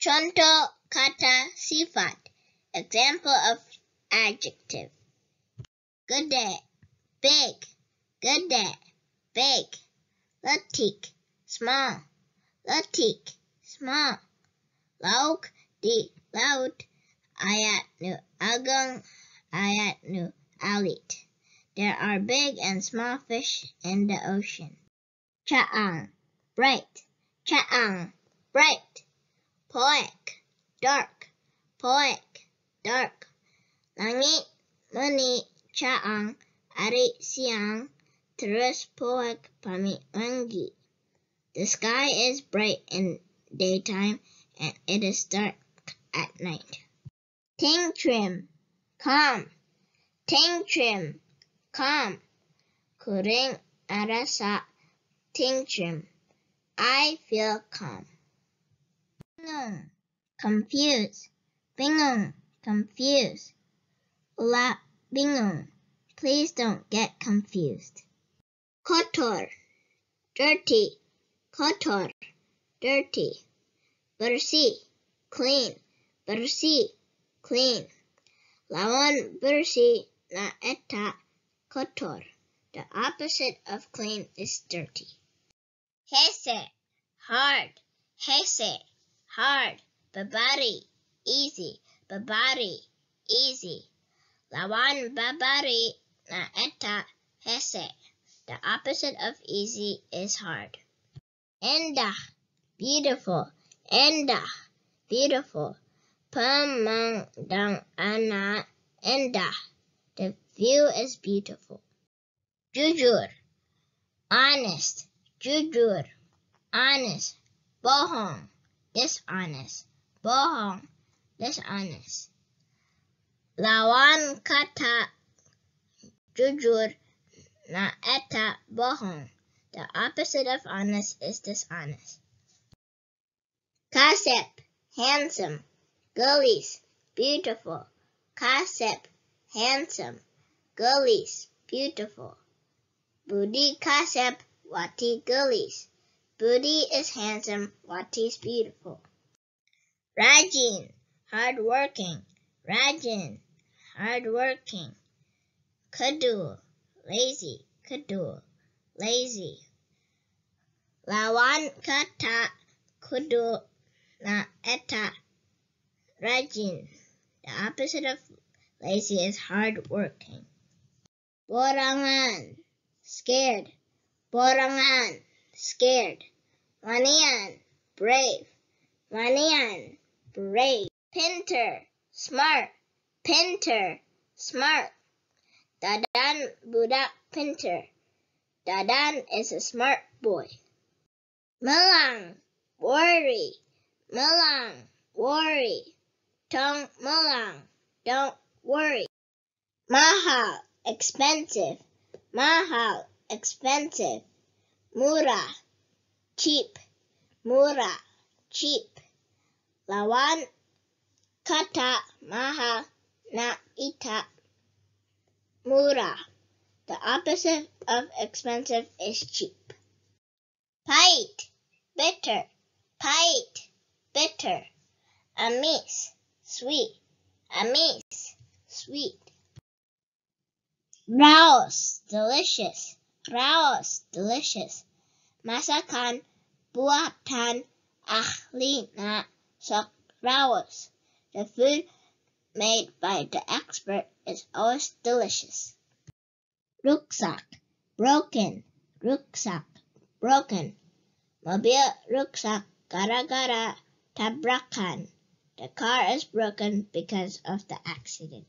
Contoh kata sifat. Example of adjective. Gede, big. Gede, big. Leutik, small. Leutik, small. Lauk di laut ayat nu agung ayat nu alit. There are big and small fish in the ocean. Caang, bright. Caang, bright. Poek, dark. Poek, dark. Langit meni caang ari siang terus poek pamit wengi. The sky is bright in daytime and it is dark at night. Tentrem, calm. Tentrem, calm. Kuring arasa tentrem. I feel calm. Bingung, confused. Bingung, confused. Ulah bingung. Please don't get confused. Kotor, dirty. Kotor, dirty. Bersih, clean. Bersih, clean. Lawan bersih na eta kotor. The opposite of clean is dirty. Hese, hard. Hese, hard. Babari, easy. Babari, easy. Lawan babari na eta hese. The opposite of easy is hard. Endah, beautiful. Endah, beautiful. Pemandangan endah. The view is beautiful. Jujur, honest. Jujur, honest. Bohong, dishonest. Bohong, dishonest. Lawan kata jujur na eta bohong. The opposite of honest is dishonest. Kasep, handsome. Geulis, beautiful. Kasep, handsome. Geulis, beautiful. Budi kasep, wati geulis. Budi is handsome, Wati is beautiful. Rajin, hardworking. Rajin, hardworking. Kidul, lazy. Kidul, lazy. Lawan kata kidul na eta rajin. The opposite of lazy is hardworking. Borangan, scared. Borangan, scared. Wanian, brave. Wanian, brave. Pinter, smart. Pinter, smart. Dadan budak pinter. Dadan is a smart boy. Melang, worry. Melang, worry. Tong melang, don't worry. Mahal, expensive. Mahal, expensive. Murah, cheap. Murah, cheap. Lawan kata mahal na ita murah. The opposite of expensive is cheap. Pahit, bitter. Pahit, bitter. Amis, sweet. Amis, sweet. Raos, delicious. Raos, delicious. Masakan buatan ahli na sok raos. The food made by the expert is always delicious. Rusak, broken. Rusak, broken. Mobil rusak gara-gara tabrakan. The car is broken because of the accident.